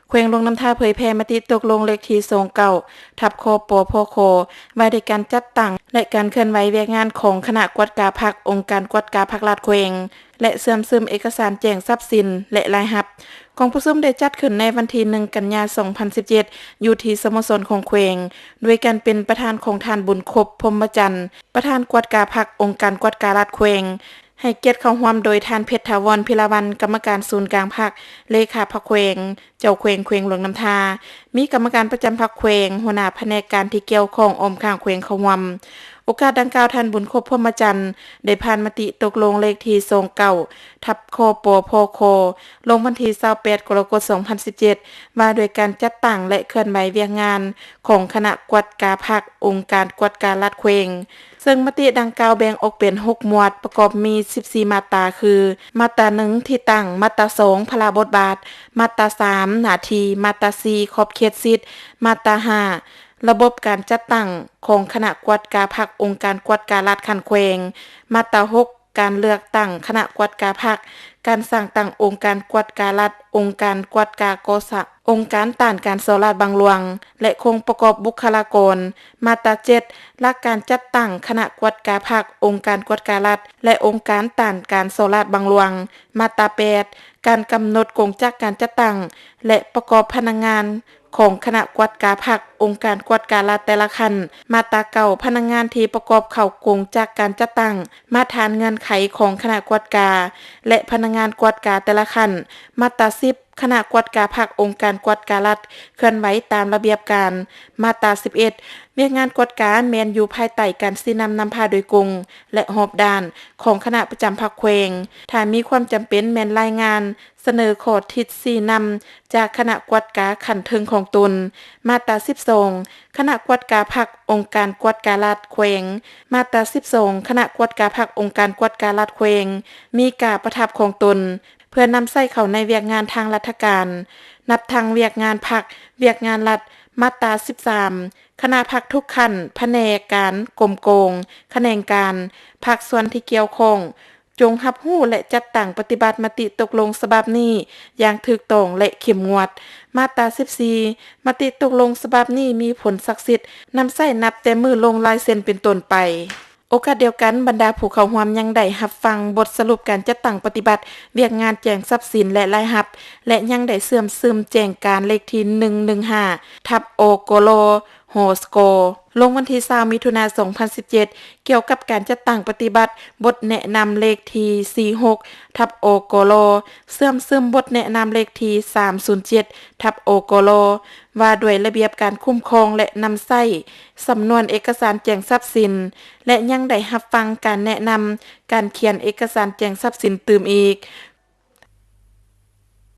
ແຂວງຫຼວງນ້ຳທາເຜີຍແຜ່ມະຕິຕົກລົງເລກທີ ສອງເກົ້າ ທັບ ຄປພຂ ວ່າດ້ວຍການຈັດຕັ້ງ ແລະ ການເຄື່ອນໄຫວວຽກງານຂອງຄະນະກວດກາພັກ, ອົງການກວດກາພັກລັດແຂວງ ແລະ ເຊື່ອມຊຶມເອກະສານແຈ້ງຊັບສິນ ແລະ ລາຍຮັບ. ກອງປະຊຸມໄດ້ຈັດຂຶ້ນໃນວັນທີ ໜຶ່ງ ກັນຍາ ສອງພັນສິບເຈັດ ຢູ່ທີ່ສະໂມສອນຂອງແຂວງ ໂດຍການເປັນປະທານຂອງທ່ານ ບຸນຄົບ ພົມມະຈັນ ປະທານກວດກາພັກ, ອົງການກວດກາລັດແຂວງ, ໃຫ້ກຽດເຂົ້າຮ່ວມໂດຍທ່ານ ເພັດຖາວອນ ພິລາວັນ ກຳມະການສູນກາງພັກ, ເລຂາພັກແຂວງ, ເຈົ້າແຂວງແຂວງຫຼວງນ້ຳທາ, ມີກຳມະການປະຈຳພັກແຂວງ, ຫົວໜ້າພະແນກການທີ່ກ່ຽວຂ້ອງອ້ອມຂ້າງແຂວງເຂົ້າຮ່ວມ. ໂອກາດດັ່ງກ່າວ, ທ່ານ ບຸນຄົບ ພົມມະຈັນ ໄດ້ຜ່ານມະຕິຕົກລົງເລກທີ ສອງເກົ້າ ທັບ ຄປພຂ ລົງວັນທີ ຊາວແປດ ກໍລະກົດ ສອງພັນສິບເຈັດ ວ່າດ້ວຍການຈັດຕັ້ງ ແລະ ເຄື່ອນໄຫວວຽກງານຂອງຄະນະກວດກາພັກ, ອົງການກວດກາລັດແຂວງ. ເຊິ່ງມະຕິດັ່ງກ່າວແບ່ງອອກເປັນ ຫົກ ໝວດ, ປະກອບມີ ສິບສີ່ ມາດຕາ ຄື ມາດຕາ ໜຶ່ງ ທີ່ຕັ້ງ, ມາດຕາ ສອງ ພາລະບົດບາດ, ມາດຕາ ສາມ ໜ້າທີ່, ມາດຕາ ສີ່ ຂອບເຂດສິດ, ມາດຕາ ຫ້າ ລະບົບການຈັດຕັ້ງຂອງຄະນະກວດກາພັກ, ອົງການກວດກາລັດຂັ້ນແຂວງ, ມາດຕາ ຫົກ ການເລືອກຕັ້ງຄະນະກວດກາພັກ, ການສ້າງຕັ້ງອົງການກວດກາລັດ, ອົງການກວດກາກໍ່ສ້າງ, ອົງການຕ້ານການສໍ້ລາດບັງຫຼວງ ແລະ ໂຄງປະກອບບຸກຄະລາກອນ, ມາດຕາ ເຈັດ ຫຼັກການຈັດຕັ້ງຄະນະກວດກາພັກ, ອົງການກວດກາລັດ ແລະ ອົງການຕ້ານການສໍ້ລາດບັງຫຼວງ, ມາດຕາ ແປດ ການກຳນົດກົງຈັກການຈັດຕັ້ງ ແລະ ປະກອບພະນັກງານ ຂອງຄະນະກວດກາພັກ, ອົງການກວດກາລັດແຕ່ລະຂັ້ນ, ມາດຕາ ເກົ້າ ພະນັກງານທີ່ປະກອບເຂົ້າກົງຈັກການຈັດຕັ້ງ, ມາດຖານເງື່ອນໄຂຂອງຄະນະກວດກາ ແລະ ພະນັກງານກວດກາແຕ່ລະຂັ້ນ, ມາດຕາ ສິບ ຄະນະກວດກາພັກ, ອົງການກວດກາລັດ ເຄື່ອນໄຫວຕາມລະບຽບການ, ມາດຕາ ສິບເອັດ ວຽກງານກວດກາແມ່ນຢູ່ພາຍໃຕ້ການຊີ້ນຳນຳພາໂດຍກົງ ແລະ ຮອບດ້ານຂອງຄະນະປະຈຳພັກແຂວງ, ຖ້າມີຄວາມຈຳເປັນແມ່ນລາຍງານ ສະເໜີຂໍ້ທິດຊີ້ນຳຈາກຄະນະກວດກາຂັ້ນເທິງຂອງຕົນ. ມາດຕາ ສິບສອງ ຄະນະກວດກາພັກ, ອົງການກວດກາລັດແຂວງ. ມາດຕາ ສິບສອງ ຄະນະກວດກາພັກ, ອົງການກວດກາລັດແຂວງ ມີກາປະທັບຂອງຕົນ ເພື່ອນຳໃຊ້ເຂົ້າໃນວຽກງານທາງລັດຖະການ, ນັບທັງວຽກງານພັກ, ວຽກງານລັດ. ມາດຕາ ສິບສາມ ຄະນະພັກທຸກຂັ້ນ, ພະແນກການ, ກົມກອງ, ຂະແໜງການ, ພາກສ່ວນທີ່ກ່ຽວຂ້ອງ ຈົ່ງຮັບຮູ້ ແລະ ຈັດຕັ້ງປະຕິບັດມະຕິຕົກລົງສະບັບນີ້ຢ່າງຖືກຕ້ອງ ແລະ ເຂັ້ມງວດ. ມາດຕາ ສິບສີ່ ມະຕິຕົກລົງສະບັບນີ້ມີຜົນສັກສິດນຳໃຊ້ນັບແຕ່ມື້ລົງລາຍເຊັນເປັນຕົ້ນໄປ. ໂອກາດດຽວກັນ, ບັນດາຜູ້ເຂົ້າຮ່ວມຍັງໄດ້ຮັບຟັງບົດສະຫຼຸບການຈັດຕັ້ງປະຕິບັດວຽກງານແຈ້ງຊັບສິນ ແລະ ລາຍຮັບ ແລະ ຍັງໄດ້ເຊື່ອມຊຶມແຈ້ງການເລກທີ ໜຶ່ງໜຶ່ງຫ້າ ທັບ ອກລ ຫສກ ລົງວັນທີ ຊາວ ມິຖຸນາ ສອງພັນສິບເຈັດ ກ່ຽວກັບການຈັດຕັ້ງປະຕິບັດບົດແນະນຳເລກທີ ສີ່ຫົກ ທັບ ອກລ, ເຊື່ອມຊຶມບົດແນະນຳເລກທີ ສາມສູນເຈັດ ທັບ ອກລ ວ່າດ້ວຍລະບຽບການຄຸ້ມຄອງ ແລະ ນຳໃຊ້ສຳນວນເອກະສານແຈ້ງຊັບສິນ ແລະ ຍັງໄດ້ຮັບຟັງການແນະນຳການຂຽນເອກະສານແຈ້ງຊັບສິນຕື່ມອີກ.